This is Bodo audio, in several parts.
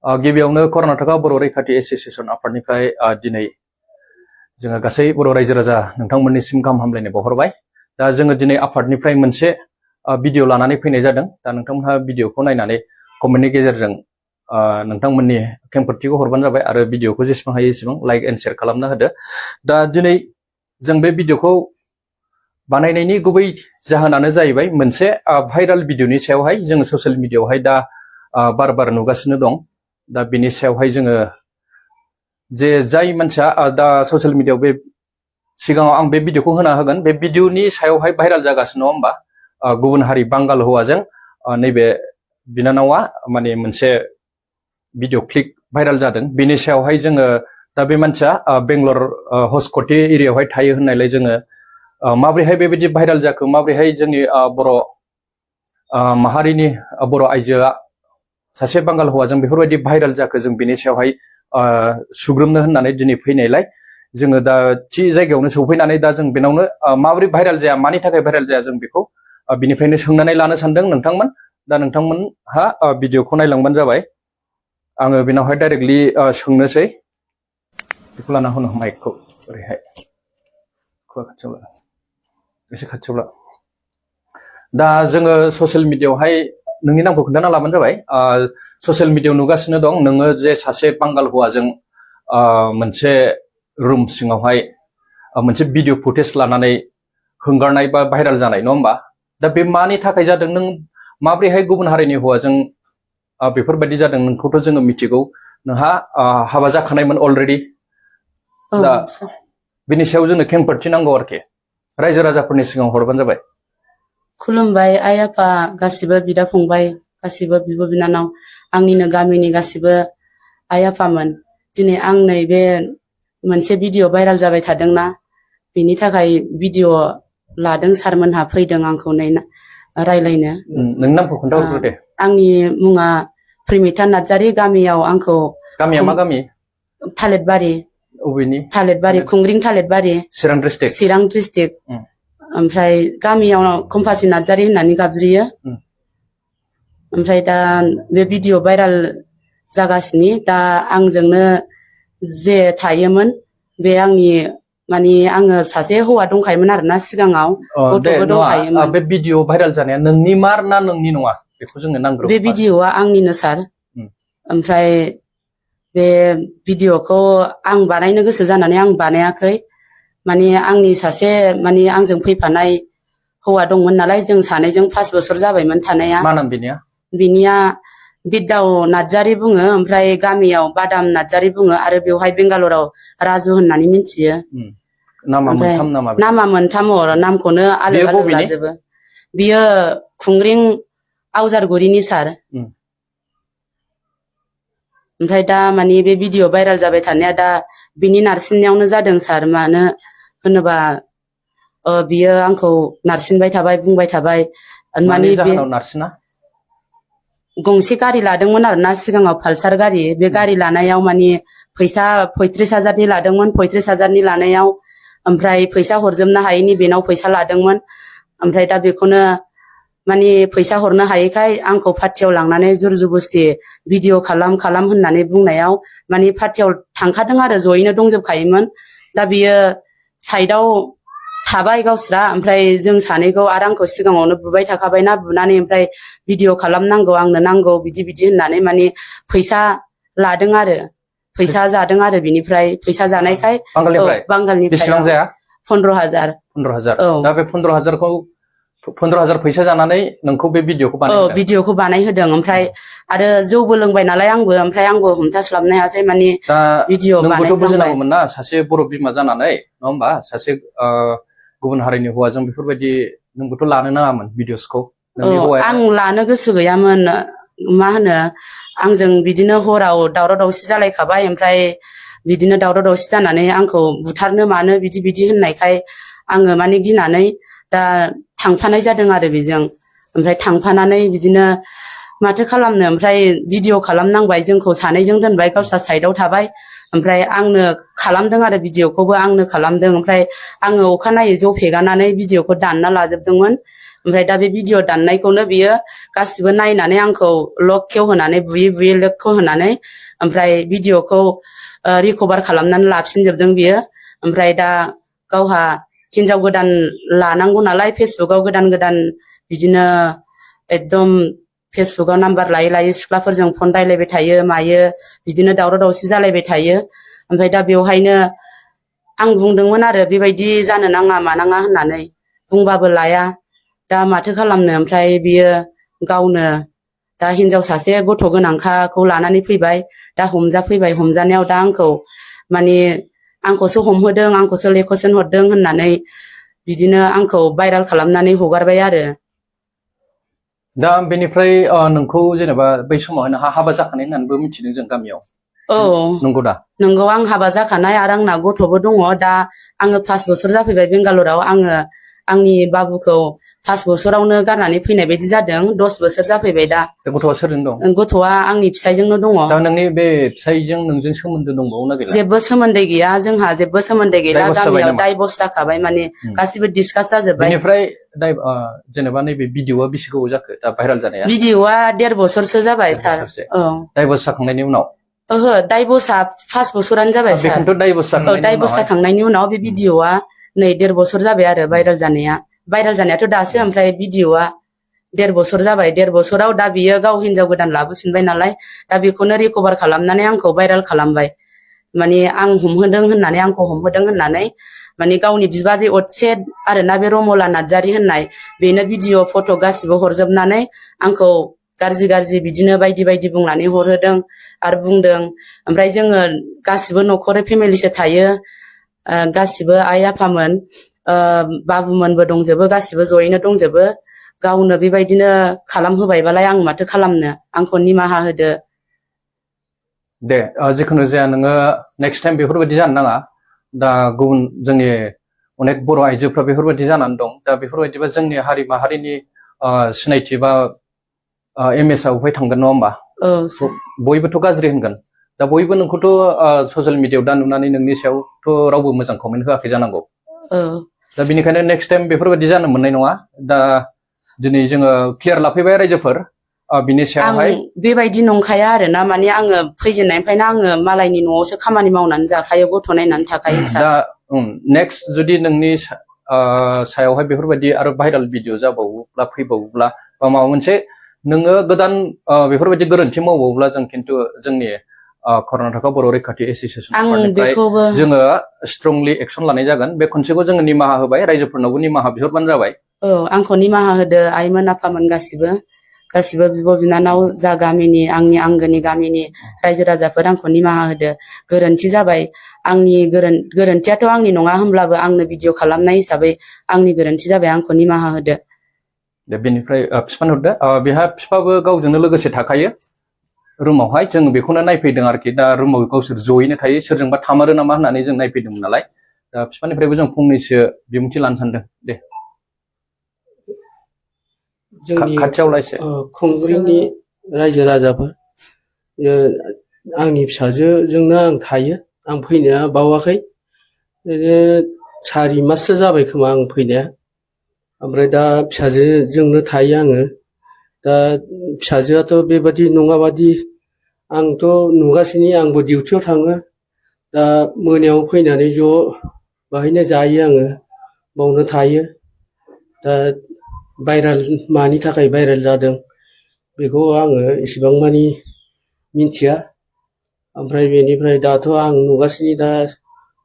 गिबियावनो कर्नाटका बर' रैखाथि एसोसिएशन आफादनिफ्राय दिनै जोङो गासै बर' रायजो राजा नोंथांमोननिसिम गाहाम हामलायनाय बावहरबाय। दा जोङो दिनै आफादनिफ्राय मोनसे भिडिअ लानानै फैनाय जादों। दा नोंथांमोनहा भिडिअखौ नायनानै कमेन्टनि गेजेरजों नोंथांमोननि खेंफोरथिखौ हरबानो जाबाय आरो भिडिअखौ जेसेबां हायो एसेबां लाइक एन्ड शेयार खालामना होदो। दा दिनै जों बे भिडिअखौ बानायनायनि गुबै जाहोनानो जाहैबाय मोनसे भाइराल भिडिअनि सायावहाय जोङो ससियेल मिडियायावहाय दा बार बार नुगासिनो दं। दा बिनि सायावहाय जोङो जे जाय मानसिया दा ससियेल मिडियायाव बे सिगाङाव आं बे भिडिअखौ होना होगोन। बे भिडिअनि सायावहाय भाइराल जागासिनो नङा होमबा? गुबुन हारि बांगाल हौवाजों नैबे बिनानावा माने मोनसे भिडिअ क्लिप भाइराल जादों। बेनि सायावहाय जोङो दा बे मानसिया बेंगलर हस्क'टी एरियायावहाय थायो होननायलाय जोङो माबोरैहाय बेबायदि भाइराल जाखो, माबोरैहाय जोंनि बर' माहारिनि बर' आइजोआ सासे बांगाल हौवाजों बेफोरबायदि भाइराल जाखो, जों बेनि सायावहाय सुग्रोमनो होननानै दिनै फैनायलाय जोङो दा थि जायगायावनो सौफैनानै दा जों बेनावनो माबोरै भाइराल जाया, मानि थाखाय भाइराल जाया, जों बेखौ बिनिफ्रायनो सोंनानै लानो सानदों नोंथांमोन। दा नोंथांमोनहा भिडिअखौ नायलांबानो जाबाय। आङो बेनावहाय डाइरेक्टलि सोंनोसै। बेखौ लाना होनो माइकखौ ओरैहाय खुगा खाथियाव एसे खाथियाव ला। दा जोङो ससियेल मिडियायावहाय नोंनि नामखौ खोन्थाना लाबानो जाबाय। ससियेल मिडियायाव नुगासिनो दं नोङो जे सासे बांगाल हौवाजों मोनसे रुम सिङावहाय मोनसे भिडिअ फुटेज लानानै हंगारनाय बा भाइराल जानाय नङा होमबा? दा बे मानि थाखाय जादों, नों माबोरैहाय गुबुन हारिनि हौवाजों बेफोरबायदि जादों नोंखौथ' जोङो मिथिगौ। नोंहा हाबा जाखानायमोन अलरेडि। दा बेनि सायाव जोंनो खेंफोरथि नांगौ आरोखि। रायजो राजाफोरनि सिगाङाव हरबानो जाबाय। खुलुमबाय आइ आफा गासिबो, बिदा फंबाय गासिबो, बिब' बिनानाव, आंनिनो गामिनि गासिबो आइ आफामोन। दिनै आं नैबे मोनसे भिडिअ भाइराल जाबाय थादोंना, बिनि थाखाय भिडिअ लादों सारमोनहा, फैदों आंखौ रायलायनो। नोंनि नामखौ खोन्थाहरग्रो दे। आंनि मुङा प्रिमिता नार्जारी। गामियाव आंखौ गामिया मा गामि? थालिरबारि। अबेनि? थालिरबारि, खुंग्रिं थालिरबारि, चिरां डिस्ट्रिक्ट। चिरां डिस्ट्रिक्ट। ओमफ्राय गामियाव कम्पासि नार्जारी होननानै गाबज्रियो। ओमफ्राय दा बे भिडिअ भाइराल जागासिनो। दा आंजोंनो जे थायोमोन बे आंनि माने आङो सासे हौवा दंखायोमोन आरोना सिगाङाव, गथ'बो दंखायोमोन। बे भिडिअ भाइराल जानाया नोंनि मार ना नोंनि नङा, बेखौ जोंनो नांगौ। बे भिडिअआ आंनिनो सार। ओमफ्राय बे भिडिअखौ आं बानायनो गोसो जानानै आं बानायाखै। माने आंनि सासे माने आंजों फैफानाय हौवा दंमोन नालाय, जों सानैजों 5 बोसोर जाबायमोन थानाया। मा नाम बिनिया? बिनिया बिद्दाव नार्जारी बुङो, ओमफ्राय गामियाव बादाम नार्जारी बुङो, आरो बेवहाय बेंगालराव राजु होननानै मिथियो। नामा मोनथाम नामखौनो आलो आलो लाजोबो। बियो खुंग्रिं आवजारगुरिनि सार। ओमफ्राय दा माने बे भिडिअ भाइराल जाबाय थानाया दा बिनि नारसिननायावनो जादों सार। मानो होनोबा बियो आंखौ नारसिनबाय थाबाय, बुंबाय थाबाय। माने बे गंसे गारि लादोंमोन आरोना सिगाङाव, पालसार गारि। बे गारि लानायाव माने फैसा 35,000नि लादोंमोन। 35,000नि लानायाव ओमफ्राय फैसा हरजोबनो हायैनि बेनाव फैसा लादोंमोन। ओमफ्राय दा बेखौनो माने फैसा हरनो हायैखाय आंखौ पार्टियाव लांनानै जुर जुबस्ति भिडिअ खालाम होननानै बुंनायाव माने पार्टियाव थांखादों आरो, जयैनो दंजोबखायोमोन। दा बियो साइडआव थाबाय गावस्रा। ओमफ्राय जों सानैखौ आरो आंखौ सिगाङावनो बुबाय थाखाबायना, बुनानै ओमफ्राय भिडिअ खालामनांगौ, आंनो नांगौ, बिदि होननानै माने फैसा लादों आरो, फैसा जादों आरो बिनिफ्राय। फैसा जानायखाय बांगालनिफ्राय 15,000। औ। दा बे 15,000 फैसा जानानै नोंखौ बे भिडिअखौ बानायहोदों? भिडिअखौ बानायहोदों। ओमफ्राय आरो जौबो लोंबाय नालाय आंबो हमथास्लाबनो हायासै। माने भिडिअ बानायफ्लांबाय। नोंबोथ' बुजिनांगौमोन ना, सासे बर' बिमा जानानै नङा होमबा? सासे गुबुन हारिनि हौवाजों बेफोरबायदि नोंबोथ' लानो नाङामोन भिडिअसखौ। आं लानो गोसो गैयामोन। मा होनो, आंजों बिदिनो हराव दावराव दावसि जालायखाबाय। ओमफ्राय बिदिनो दावराव दावसि जानानै आंखौ बुथारनो मानो बिदि होननायखाय आङो माने गिनानै दा थांफानाय जादों आरो बेजों। ओमफ्राय थांफानानै बिदिनो माथो खालामनो, ओमफ्राय भिडिअ खालामनांबाय। जोंखौ सानैजों दोनबाय, गावस्रा साइडआव थाबाय। ओमफ्राय आंनो खालामदों आरो, भिडिअखौबो आंनो खालामदों। ओमफ्राय आङो अखानायै ज' फेगानानै भिडिअखौ दानना लाजोबदोंमोन। ओमफ्राय दा बे भिडिअ दाननायखौनो बियो गासिबो नायनानै आंखौ लक खेवहोनानै बुयै लक खेवहोनानै ओमफ्राय भिडिअखौ रिकभार खालामनानै लाफिनजोबदों बियो। ओमफ्राय दा गावहा हिनजाव गोदान लानांगौ नालाय फेसबुकाव गोदान बिदिनो एकदम फेसबुकाव नाम्बार लायै सिख्लाफोरजों फन रायलायबाय थायो मायो बिदिनो दावराव दावसि जालायबाय थायो। ओमफ्राय दा बेवहायनो आं बुंदोंमोन आरो बेबायदि जानो नाङा मानाङा होननानै, बुंबाबो लाया। दा माथो खालामनो, ओमफ्राय बियो गावनो दा हिनजाव सासे गथ' गोनांखाखौ लानानै फैबाय, दा हमजाफैबाय। हमजानायाव दा आंखौ माने आंखौसो हमहोदों, आंखौसो लेखसन हरदों होननानै बिदिनो आंखौ भाइरेल खालामनानै हगारबाय आरो। दा बेनिफ्राय नोंखौ जेनेबा बै समाव नोंहा हाबा जाखानाय होननानैबो मिथिदों जों गामियाव। औ नंगौ दा? नंगौ, आं हाबा जाखानाय आरो आंना गथ'बो दङ। दा आङो 5 बोसोर जाफैबाय बेंगालराव। आङो आंनि बाबुखौ 5 बोसोरावनो गारनानै फैनाय बायदि जादों। 10 बोसोर जाफैबाय दा। गथ'आ सोरजों दं? गथ'आ आंनि फिसायजोंनो दङ। दा नोंनि बे फिसायजों नोंजों सोमोन्दो दंबावो ना गैला? जेबो सोमोन्दै गैया, जोंहा जेबो सोमोन्दै गैला। डाइभर्स जाबाय गामियाव नामा? डाइभर्स जाखाबाय, माने गासिबो डिसकास जाजोब्बाय। बेनिफ्राय जेनेबा नैबे भिडिअआ बेसे गोबाव जाखो दा भाइरेल जानाया? भिडिअआ 1.5 बोसोरसो जाबाय सार। औ, डाइभर्स जाखांनायनि उनाव? ओहो, डाइभर्सआ 5 बोसोरानो जाबाय सार। बेखौथ' डाइभर्स जाखांनायनि उनाव बे भिडिअआ नै 1.5 बोसोर जाबाय आरो भाइरेल जानाया। भाइरेल जानायाथ' दासो, ओमफ्राय भिडिअआ 1.5 बोसोर जाबाय। 1.5 बोसोराव दा बियो गाव हिनजाव गोदान लाबोफिनबाय नालाय, दा बेखौनो रिकभार खालामनानै आंखौ भाइरेल खालामबाय। माने आं हमहोदों होननानै, आंखौ हमहोदों होननानै, माने गावनि बिबाजै असे आरोना बे रमला नार्जारि होननाय, बेनो भिडिअ फट' गासिबो हरजोबनानै आंखौ गाज्रि बिदिनो बायदि बुंनानै हरहोदों आरो बुंदों। ओमफ्राय जोङो गासिबो न'खरै फेमिलिसो थायो, गासिबो आइ आफामोन, बाबुमोनबो दंजोबो, गासिबो जयैनो दंजोबो। गावनो बेबायदिनो खालामहोबायबालाय आं माथो खालामनो, आंखौ निमाहा होदो। दे, जिखुनु जाया नोङो नेक्स्ट टाइम बेफोरबायदि जानो नाङा। दा गुबुन जोंनि अनेक बर' आइजोफ्रा बेफोरबायदि जानानै दं। दा बेफोरबायदिबा जोंनि हारि माहारिनि सिनायथि बा इमेजआ अबेहाय थांगोन, नङा होमबा? बयबोथ' गाज्रि होनगोन। दा बयबो नोंखौथ' ससियेल मिडियायाव दा नुनानै नोंनि सायावथ' रावबो मोजां कमेन्ट होआखै जानांगौ। दा बेनिखायनो नेक्स्ट टाइम बेफोरबायदि जानो मोननाय नङा। दा दिनै जोङो क्लियार लाफैबाय रायजोफोर बिनि सायावहाय। आं बेबायदि नंखाया आरोना, माने आङो फैजेननायनिफ्रायनो आङो मालायनि न'आवसो खामानि मावनानै जाखायो, गथ' नायनानै थाखायो सार। दा नेक्स्ट जुदि नोंनि सायावहाय बेफोरबायदि आरो भाइरेल भिडिअ जाबावोब्ला, फैबावोब्ला, बा माबा मोनसे नोङो गोदान बेफोरबायदि गोरोन्थि मावबावोब्ला, जों खिन्थु जोंनि कर्नाटका बर' रैखाथि एस'सियेसन आफादनिफ्राय जोङो स्ट्रंलि एक्सन लानाय जागोन। बे खनसेखौ जोङो निमाहा होबाय, रायजोफोरनावबो निमाहा बिहरबानो जाबाय। औ, आंखौ निमाहा होदो आइमोन आफामोन गासिबो बिब' बिनानाव, जा गामिनि, आंनि आंगोनि गामिनि रायजो राजाफोर, आंखौ निमाहा होदो। गोरोन्थि जाबाय, आंनि गोरोन्थियाथ' आंनि नङा, होमब्लाबो आंनो भिडिअ खालामनाय हिसाबै आंनि गोरोन्थि जाबाय, आंखौ निमाहा होदो। दे, बेनिफ्राय फिफानो हरदो। बेहा फिफाबो गावजोंनो लोगोसे थाखायो रुमावहाय। जों बेखौनो नायफैदों आरोखि। दा रुमाव गावसोर जयैनो थायो, सोरजोंबा थामारो नामा होननानै जों नायफैदोंमोन नालाय। दा फिफानिफ्रायबो जों फंनैसो बिबुंथि लानो सानदों। दे, जोंनि खाथियावला एसे। खुंग्रिनि रायजो राजाफोर, आंनि फिसाजोजोंनो आं थायो। आं फैनाया बावाखै, ओरैनो 4 माससो जाबाय खोमा आं फैनाया। ओमफ्राय दा फिसाजोजोंनो थायो आङो। दा फिसाजोआथ' बेबादि नङाबादि आंथ' नुगासिनो, आंबो डिउटियाव थाङो। दा मोनायाव फैनानै ज' बाहायनो जायो, आङो बावनो थायो। दा भाइरेल, मानि थाखाय भाइरेल जादों बेखौ आङो इसेबां मानि मिथिया। ओमफ्राय बेनिफ्राय दाथ' आं नुगासिनो, दा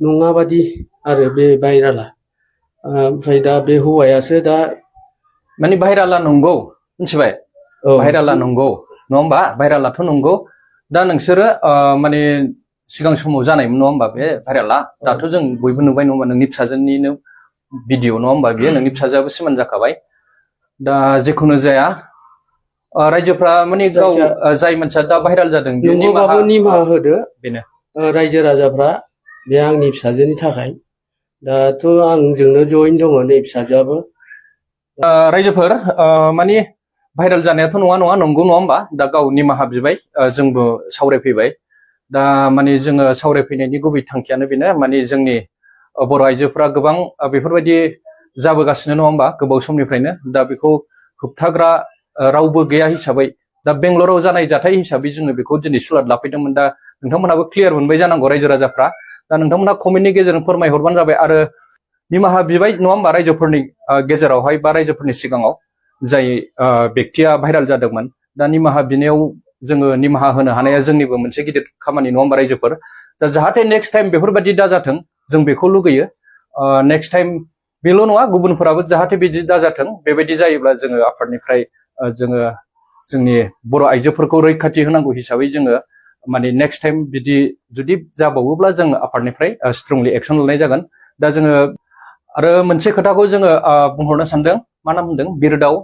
नङाबादि आरो बे भाइरेला। ओमफ्राय दा बे हौवायासो दा माने भाइरेला नंगौ, मिथिबाय? भाइरेला नंगौ, नङा होमबा? भाइरेलाथ' नंगौ। दा नोंसोरो माने सिगां समाव जानायमोन, नङा होमबा? बे भाइरेला दाथ' जों बयबो नुबाय, नङा होमबा? नोंनि फिसाजोनिनो भिडिअ, नङा होमबा? बियो नोंनि फिसाजोआबो सिमान जाखाबाय। दा जिखुनु जाया, रायजोफ्रा माने गाव जाय मानसिया दा भाइरेल जादों, नंगौबाबो निमाहा होदो बेनो रायजो राजाफ्रा, बे आंनि फिसाजोनि थाखाय। दाथ' आंजोंनो जयैनो दङ नै फिसाजोआबो। रायजोफोर, माने भाइरेल जानायाथ' नङा, नंगौ, नङा होमबा? दा गाव निमाहा बिबाय, जोंबो सावरायफैबाय। दा माने जोङो सावरायफैनायनि गुबै थांखियानो बेनो, माने जोंनि बर' आइजोफ्रा गोबां बेफोरबायदि जाबोगासिनो नङा होमबा गोबाव समनिफ्रायनो दा बेखौ होबथाग्रा रावबो गैया हिसाबै दा बेंगलराव जानाय जाथाय हिसाबै जोङो बेखौ दिनै सुलाद लाफैदोंमोन दा नोंथांमोनहाबो क्लियार मोनबाय जानांगौ रायजो राजाफ्रा दा नोंथांमोनहा कमेन्टनि गेजेरजों फोरमायहरबानो जाबाय आरो निमाहा बिबाय नङा होमबा रायजोफोरनि गेजेरावहाय बा रायजोफोरनि सिगाङाव जाय बेक्तिया भाइराल जादोंमोन दा निमाहा बिनायाव जोङो निमाहा होनो हानाया जोंनिबो मोनसे गिदिर खामानि नङा होमबा रायजोफोर दा जाहाथे नेक्स्ट टाइम बेफोरबायदि दाजाथों जों बेखौ लुगैयो नेक्स्ट टाइम बेल' नङा गुबुनफोराबो जाहाथे बिदि दाजाथों बेबायदि जायोब्ला जोङो आफादनिफ्राय जोङो जोंनि बर' आइजोफोरखौ रैखाथि होनांगौ हिसाबै जोङो माने नेक्स्ट टाइम बिदि जुदि जाबावोब्ला जों आफादनिफ्राय स्ट्रंलि एक्सन लानाय जागोन दा जोङो आरो मोनसे खोथाखौ जोङो बुंहरनो सानदों मा नाम होनदों बिरदाव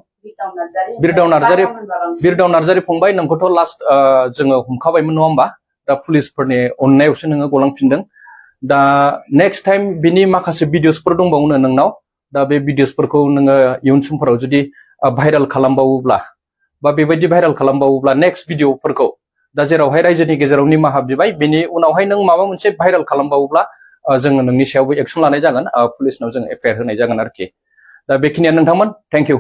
नार्जारी फंबाय नोंखौथ' लास्ट जोङो हमखाबायमोन नङा होमबा दा पुलिसफोरनि अननायावसो नोङो गलांफिनदों दा नेक्स्ट टाइम बिनि माखासे भिडिअसफोर दंबावोनो नोंनाव दा बे भिडिअसफोरखौ नोङो इयुन समफोराव जुदि भाइराल खालामबावोब्ला बा बेबायदि भाइराल खालामबावोब्ला नेक्स्ट भिडिअफोरखौ दा जेरावहाय रायजोनि गेजेराव निमाहा बिबाय बेनि उनावहाय नों माबा मोनसे भाइराल खालामबावोब्ला जोङो नोंनि सायावबो एक्सन लानाय जागोन पुलिसनाव जों एफआइआर होनाय जागोन आरोखि दा बेखिनियानो नोंथांमोन थेंक इउ